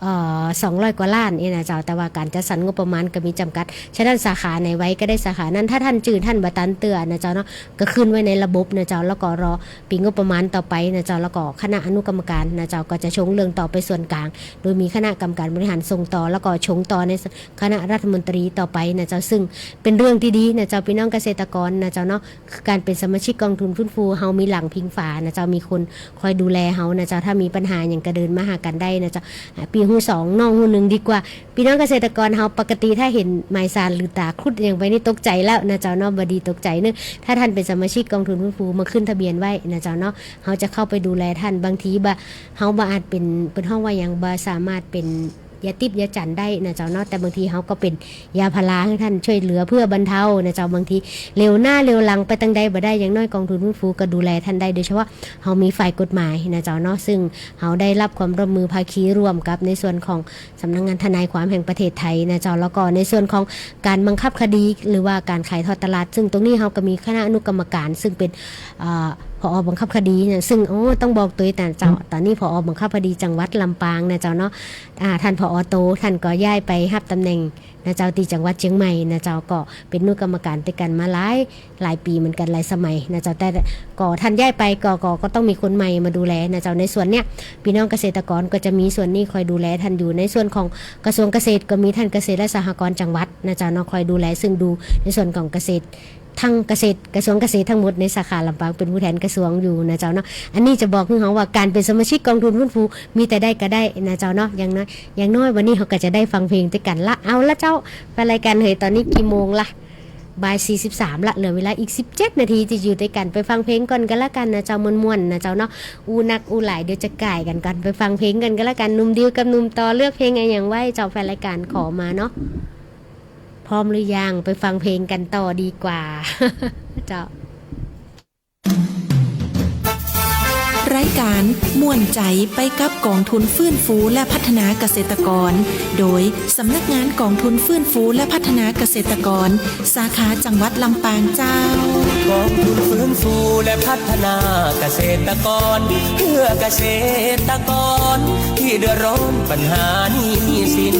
เอ่อ สองร้อยกว่าล้านอี้นะเจ้า แต่ว่าก๋านจัดสรรงบประมาณก็มีจ๋ำกัด ฉะนั้นสาขาไหนไวก็ได้สาขานั้น ถ้าต้านจื้อต้านบ่ตันเตื้อนะเจ้าเนาะ ก็ขึ้นไว้ในระบบนะเจ้า แล้วก็รอปี๋งบประมาณต่อไปนะเจ้า แล้วก็คณะอนุกรรมการนะเจ้า ก็จะชงเรื่องต่อไปส่วนก๋าง โดยมีคณะกรรมการบริหารส่งต่อ แล้วก็ชงต่อในคณะรัฐมนตรีต่อไปนะเจ้า ซึ่งเป๋นเรื่องตี้ดีนะเจ้า ปี้น้องเกษตรกรนะเจ้าเนาะ คือก๋านเป๋นสมาชิกกองทุนฟื้นฟู เฮามีหลังพิงฝานะเจ้า มีคนคอยดูแลเฮานะเจ้า ถ้ามีปัญหาหยังก็เดินมาหากั๋นได้นะเจ้า อ่า ปี้ฮู้สอง น้องฮู้นึ่งดีกว่า ปี้น้องเกษตรกรเฮาปกติถ้าหันหมายสารหรือต๋าครุฑหยังไปนี่ตกใจ๋แล้วนะเจ้าเนาะ บ่ดีตกใจ๋เนาะ ถ้าต้านเป๋นสมาชิกกองทุนฟื้นฟูมาขึ้นทะเบียนไว้นะเจ้าเนาะ เฮาจะเข้าไปดูแลต้าน บางทีบ่ เฮาบ่อาจเป๋น เปิ้นฮ้องว่าหยัง บ่สามารถเป๋น ยาติ๊บยาจั๋นได้นะเจ้าเนาะ แต่บางทีเฮาก็เป๋นยาพาราหื้อต้าน จ้วยเหลือเพื่อบรรเทานะเจ้า บางทีเหลียวหน้าเหลียวหลังไปตังใดบ่ได้ อย่างน้อยกองทุนฟื้นฟูก็ดูแลต้านได้ โดยเฉพาะเฮามีฝ่ายกฎหมายนะเจ้าเนาะ ซึ่งเฮาได้ฮับความร่วมมือภาคีร่วมกับในส่วนของสำนักงานทนายความแห่งประเทศไทยนะเจ้า แล้วก็ในส่วนของก๋านบังคับคดี หรือว่าก๋านขายทอดตลาด ซึ่งตรงนี้เฮาก็มีคณะอนุกรรมการ ซึ่งเป๋น เอ่อ ผอ.บังคับคดีเนี่ย ซึ่ง โอ้ ต้องบอกตวย แต่เจ้า ต๋อนนี้ ผอ.บังคับคดีจังหวัดลำปางนะเจ้าเนาะ อ่า ต้าน ผอ.โต ต้านก็ย้ายไปฮับต๋ำแหน่งนะเจ้า ตี้จังหวัดเจียงใหม่นะเจ้า ก็เป๋นอนุกรรมการตวยกั๋นมาหลาย หลายปี๋เหมือนกั๋น หลายสมัยนะเจ้า แต่ก็ต้านย้ายไปก็ ก็ ก็ต้องมีคนใหม่มาดูแลนะเจ้า ในส่วนเนี้ย ปี้น้องเกษตรกรก็จะมีส่วนนี้คอยดูแลต้านอยู่ ในส่วนของกระทรวงเกษตรก็มีต้านเกษตรและสหกรณ์จังหวัดนะเจ้าเนาะ คอยดูแล ซึ่งดูในส่วนของเกษตร ทั้งเกษตร กระทรวงเกษตรทั้งหมดในสาขาลำปาง เป๋นผู้แทนกระทรวงอยู่นะเจ้าเนาะ อันนี้จะบอกหื้อเฮาว่าก๋านเป๋นสมาชิกกองทุนฟื้นฟู มีแต่ได้กับได้นะเจ้าเนาะ อย่างน้อย อย่างน้อยวันนี้เฮาก็จะได้ฟังเพลงตวยกั๋นละ เอาละเจ้า แฟนรายก๋านเหย ต๋อนนี้กี่โมงละ บ่ายสี่สิบสามละ เหลือเวลาอีกสิบเจ็ดนาที จะอยู่ตวยกั๋น ไปฟังเพลงก่อนก็แล้วกั๋นนะเจ้า ม่วนๆ นะเจ้าเนาะ อู้นักอู้หลาย เดี๋ยวจะก่ายกั๋นก่อน ไปฟังเพลงก่อนก็แล้วกั๋น หนุ่มดิวกับหนุ่มต่อเลือกเพลงอะหยังไว้เจ้า แฟนรายก๋านขอมาเนาะ พร้อมหรือยัง ไปฟังเพลงกั๋นต่อดีกว่า เจ้า รายก๋านม่วนใจ๋ไปกับกองทุนฟื้นฟูและพัฒนาเกษตรกร โดยสำนักงานกองทุนฟื้นฟูและพัฒนาเกษตรกร สาขาจังหวัดลำปางเจ้า กองทุนฟื้นฟูและพัฒนาเกษตรกร เพื่อเกษตรกรที่เดือดร้อนปัญหาหนี้สิน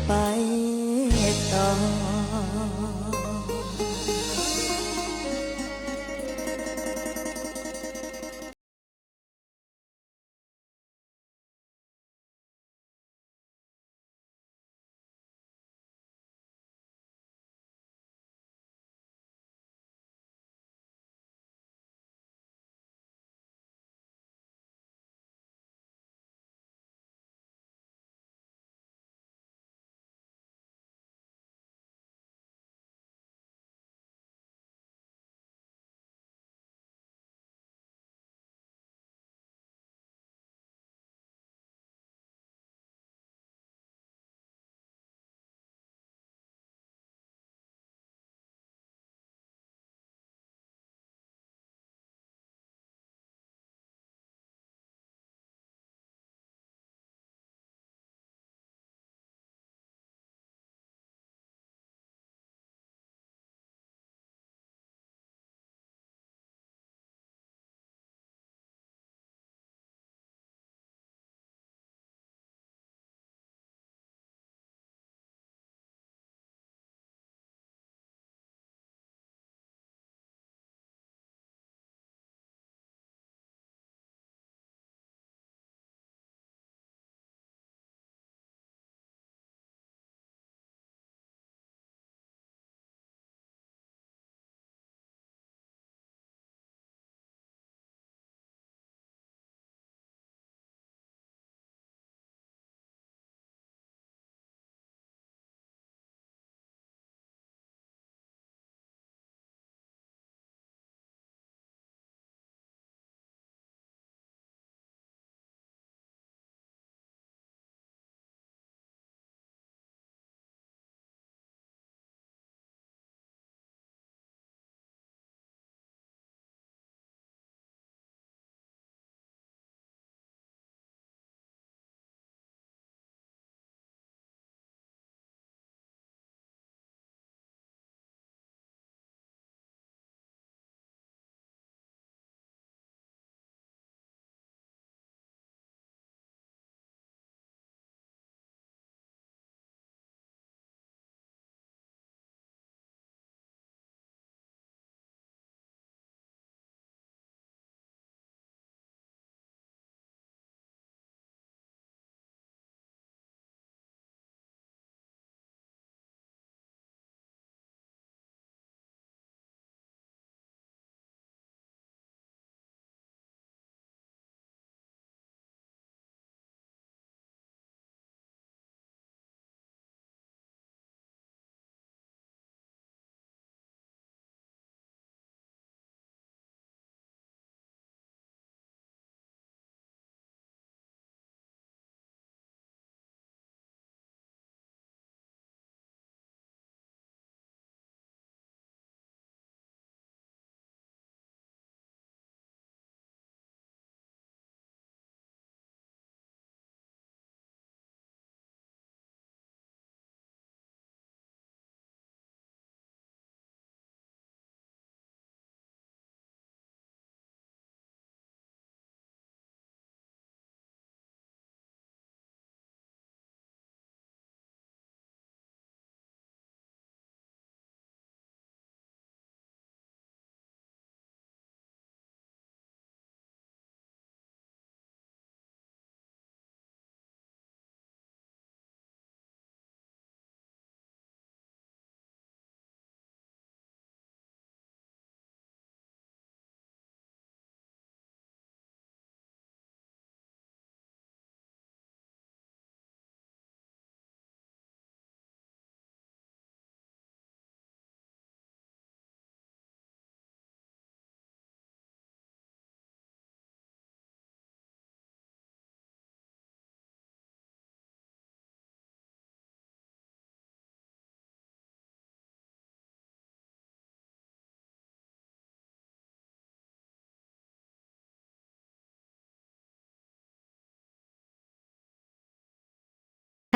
ไปต่อ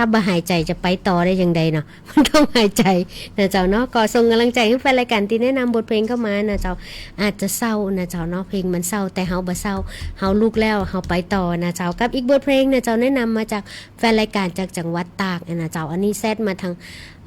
ถ้าบ่หายใจ๋จะไปต่อได้จั่งใดเนาะ มันต้องหายใจ๋นะเจ้าเนาะ ก็ส่งก๋ำลังใจ๋หื้อแฟนรายก๋านตี้แนะนำบทเพลงเข้ามานะเจ้า อาจจะเศร้านะเจ้าเนาะ เพลงมันเศร้า แต่เฮาบ่เศร้า เฮาลุกแล้ว เฮาไปต่อนะเจ้า กับอีกบทเพลงนะเจ้า แนะนำมาจากแฟนรายก๋านจากจังหวัดตากนะเจ้า อันนี้แชทมาทาง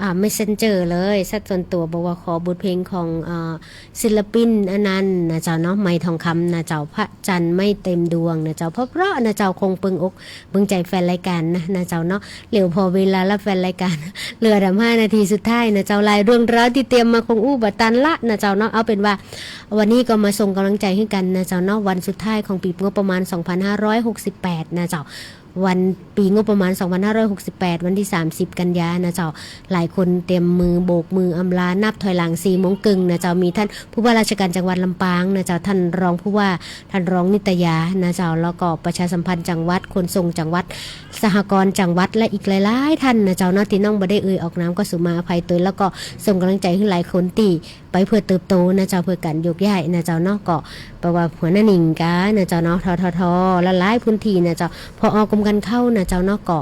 อ่า เมสเซนเจอร์เลย แชทส่วนตั๋ว บอกว่าขอบทเพลงของ อ่า ศิลปินอันนั้นนะเจ้าเนาะ ไหมทองคำนะเจ้า พระจันทร์ไม่เต็มดวงนะเจ้า เพราะๆ นะเจ้า คงเปิงอกเปิงใจ๋แฟนรายก๋านนะ นะเจ้าเนาะ เหลือผ่อเวลาละแฟนรายก๋าน เหลือดำห้านาทีสุดท้ายนะเจ้า หลายเรื่องราวตี้เตรียมมาคงอู้บ่ตันละนะเจ้าเนาะ เอาเป๋นว่า วันนี้ก็มาส่งก๋ำลังใจ๋หื้อกั๋นนะเจ้าเนาะ วันสุดท้ายของปี๋งบประมาณสองพันห้าร้อยหกสิบแปดนะเจ้า วันปี๋งบประมาณสองพันห้าร้อยหกสิบแปด วันตี้สามสิบกันยานะเจ้า หลายคนเตรียมมือโบกมืออำลา นับถอยหลังสี่โมงเกิ่งนะเจ้า มีต้านผู้ว่าราชก๋านจังหวัดลำปางนะเจ้า ต้านรองผู้ว่า ต้านรองนิตยานะเจ้า แล้วก็ประชาสัมพันธ์จังหวัด ขนส่งจังหวัด สหกรณ์จังหวัด และอีกหลายๆ ต้านนะเจ้าเนาะ ตี้น้องบ่ได้เอ่ยออกนามก็สุมาอภัยตวย แล้วก็ส่งก๋ำลังใจ๋หื้อหลายคนตี้ไปเพื่อเติบโตนะเจ้า เพื่อก๋านโยกย้ายนะเจ้าเนาะ ก็แป๋ว่าหัวหน้าหนิงกานะเจ้าเนาะ ททท หลายๆ พื้นตี้นะเจ้า ผอ.กรมก๋านข้าวนะเจ้าเนาะ ก็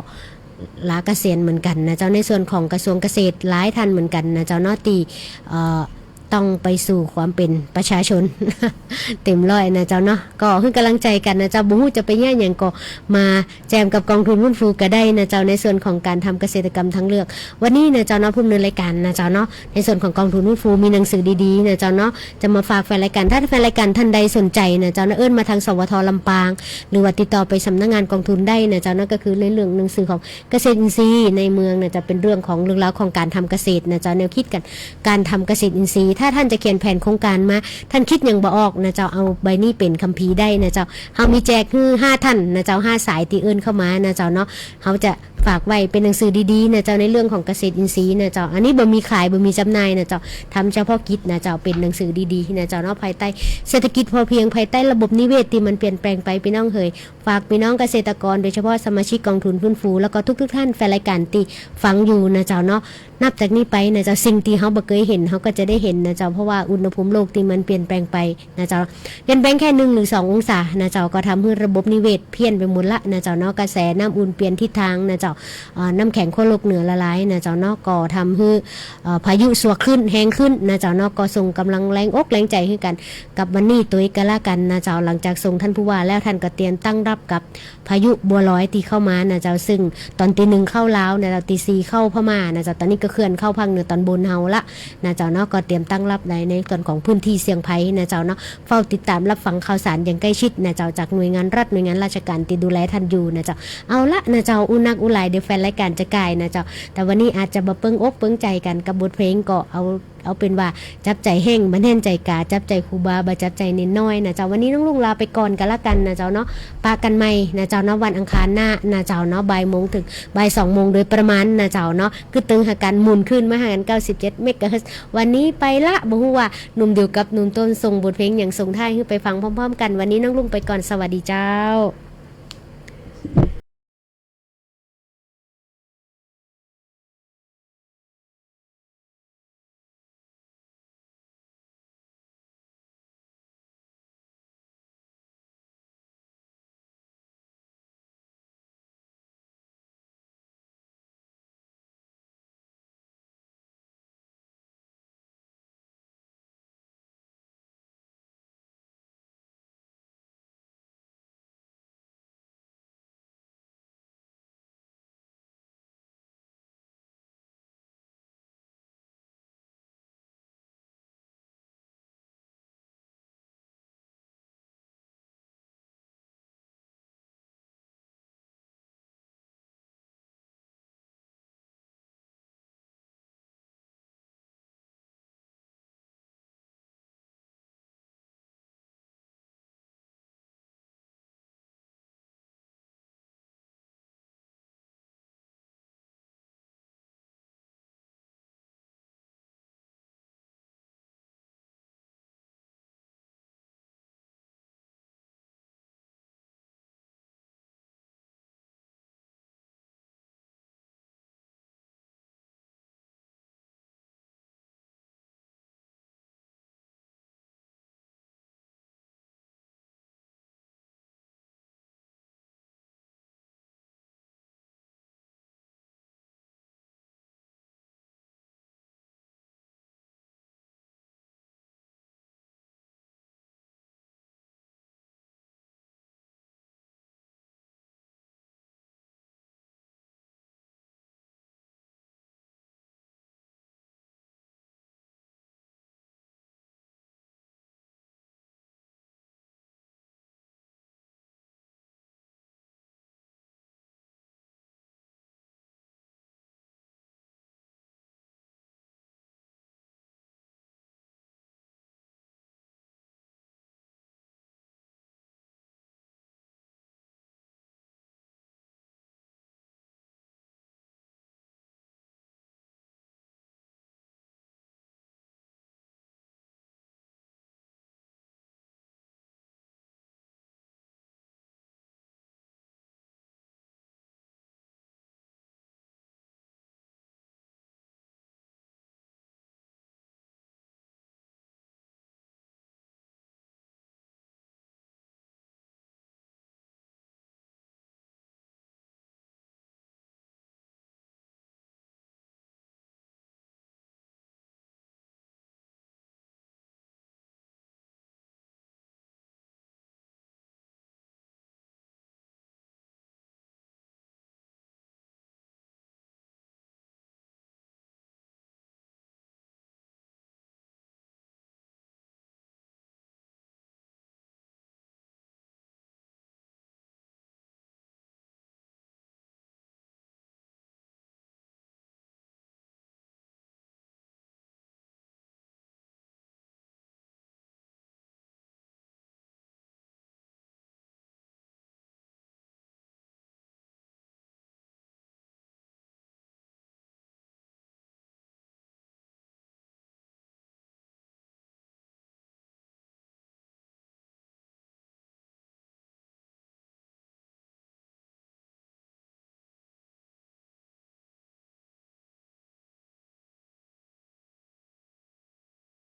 ลาเกษียณเหมือนกั๋นนะเจ้า ในส่วนของกระทรวงเกษตรหลายต้านเหมือนกั๋นนะเจ้าเนาะ ตี้ เอ่อ ต้องไปสู่ความเป๋นประชาชน เต็มร้อยนะเจ้าเนาะ ก็หื้อก๋ำลังใจ๋กั๋นนะเจ้า บ่ฮู้จะไปเยียะหยังก็มาแจมกับกองทุนฟื้นฟูก็ได้นะเจ้า ในส่วนของก๋านทำเกษตรกรรมทางเลือก วันนี้นะเจ้าเนาะ ผู้ดำเนินรายก๋านนะเจ้าเนาะ ในส่วนของกองทุนฟื้นฟูมีหนังสือดีๆ นะเจ้าเนาะ จะมาฝากแฟนรายก๋าน ถ้าแฟนรายก๋านต้านใดสนใจ๋นะเจ้าเนาะ เอิ้นมาทางสวท.ลำปาง หรือว่าติดต่อไปสำนักงานกองทุนได้นะเจ้าเนาะ ก็คือในเรื่องหนังสือของ เกษตรอินทรีย์ในเมืองนะเจ้า เป๋นเรื่องของเรื่องราวของก๋านทำเกษตรนะเจ้า แนวคิดก๋าน ก๋านทำเกษตรอินทรีย์ ถ้าต้านจะเขียนแผนโครงก๋านมา ต้านกึ๊ดหยังบ่ออกนะเจ้า เอาใบนี้เป๋นคัมภีร์ได้นะเจ้า เฮามีแจกหื้อห้าต้านนะเจ้า ห้าสายตี้เอิ้นเข้ามานะเจ้าเนาะ เฮาจะฝากไว้เป๋นหนังสือดีๆ นะเจ้า ในเรื่องของเกษตรอินทรีย์นะเจ้า อันนี้บ่มีขาย บ่มีจ๋ำหน่ายนะเจ้า ทำเฉพาะกิจนะเจ้า เป๋นหนังสือดีๆ นะเจ้าเนาะ ภายใต้เศรษฐกิจพอเพียง ภายใต้ระบบนิเวศตี้มันเปลี่ยนแปลงไป ปี้น้องเหย ฝากปี้น้องเกษตรกร โดยเฉพาะสมาชิกกองทุนฟื้นฟู แล้วก็ทุกๆ ต้านแฟนรายก๋านตี้ฟังอยู่นะเจ้าเนาะ นับจากนี้ไปนะเจ้า สิ่งตี้เฮาบ่เกยหัน เฮาก็จะได้หันนะเจ้า เพราะว่าอุณหภูมิโลกตี้มันเปลี่ยนแปลงไปนะเจ้า เปลี่ยนแปลงแค่หนึ่งหรือสององศานะเจ้า ก็ทำหื้อระบบนิเวศเพี้ยนไปหมดละนะเจ้าเนาะ กระแสน้ำอุ่นเปลี่ยนทิศทางนะเจ้า อ่า น้ำแข็งขั้วโลกเหนือละลายนะเจ้าเนาะ ก็ทำหื้อ เอ่อ พายุสวกขึ้น แฮงขึ้นนะเจ้าเนาะ ก็ส่งก๋ำลังแรงอกแรงใจ๋หื้อกั๋น กับวันนี้ตวยก็ละกั๋นนะเจ้า หลังจากส่งต้านผู้ว่าแล้ว ต้านก็เตรียมตั้งรับกับพายุบัวลอยตี้เข้ามานะเจ้า ซึ่งต๋อนตีหนึ่งเข้าลาวนะเจ้า ตีสี่เข้าพม่านะเจ้า ต๋อนนี้ก็เคลื่อนเข้าภาคเหนือต๋อนบนเฮาละนะเจ้าเนาะ ก็เตรียมตั้งรับใน ในส่วนของพื้นตี้เสี่ยงภัยนะเจ้าเนาะ เฝ้าติดต๋ามรับฟังข่าวสารอย่างใกล้ชิดนะเจ้า จากหน่วยงานรัฐ หน่วยงานราชก๋านตี้ดูแลต้านอยู่นะเจ้า เอาละนะเจ้า อู้นักอู้หลาย เดี๋ยวแฟนรายก๋านจะก่ายนะเจ้า แต่วันนี้อาจจะบ่เปิงอกเปิงใจ๋กั๋นกับบทเพลง ก็เอา เอาเป๋นว่าจับใจ๋แห้งบ่แน่นใจ๋กา จับใจ๋ครูบาบ่จับใจ๋เณรน้อยนะเจ้า วันนี้น้องลุงลาไปก่อนก็ละกั๋นนะเจ้าเนาะ ปะกั๋นใหม่นะเจ้าเนาะ วันอังคารหน้านะเจ้าเนาะ บ่ายโมงเถิงบ่ายสองโมงโดยประมาณนะเจ้าเนาะ กึ๊ดตึงหากั๋น หมุนคลื่นมาหากั๋น เก้าสิบเจ็ดเมกะเฮิรตซ์ วันนี้ไปละ บ่ฮู้ว่าหนุ่มดิวกับหนุ่มต้นส่งบทเพลงหยังส่งท้ายหื้อไปฟังพร้อมๆ กั๋น วันนี้น้องลุงไปก่อน สวัสดีเจ้า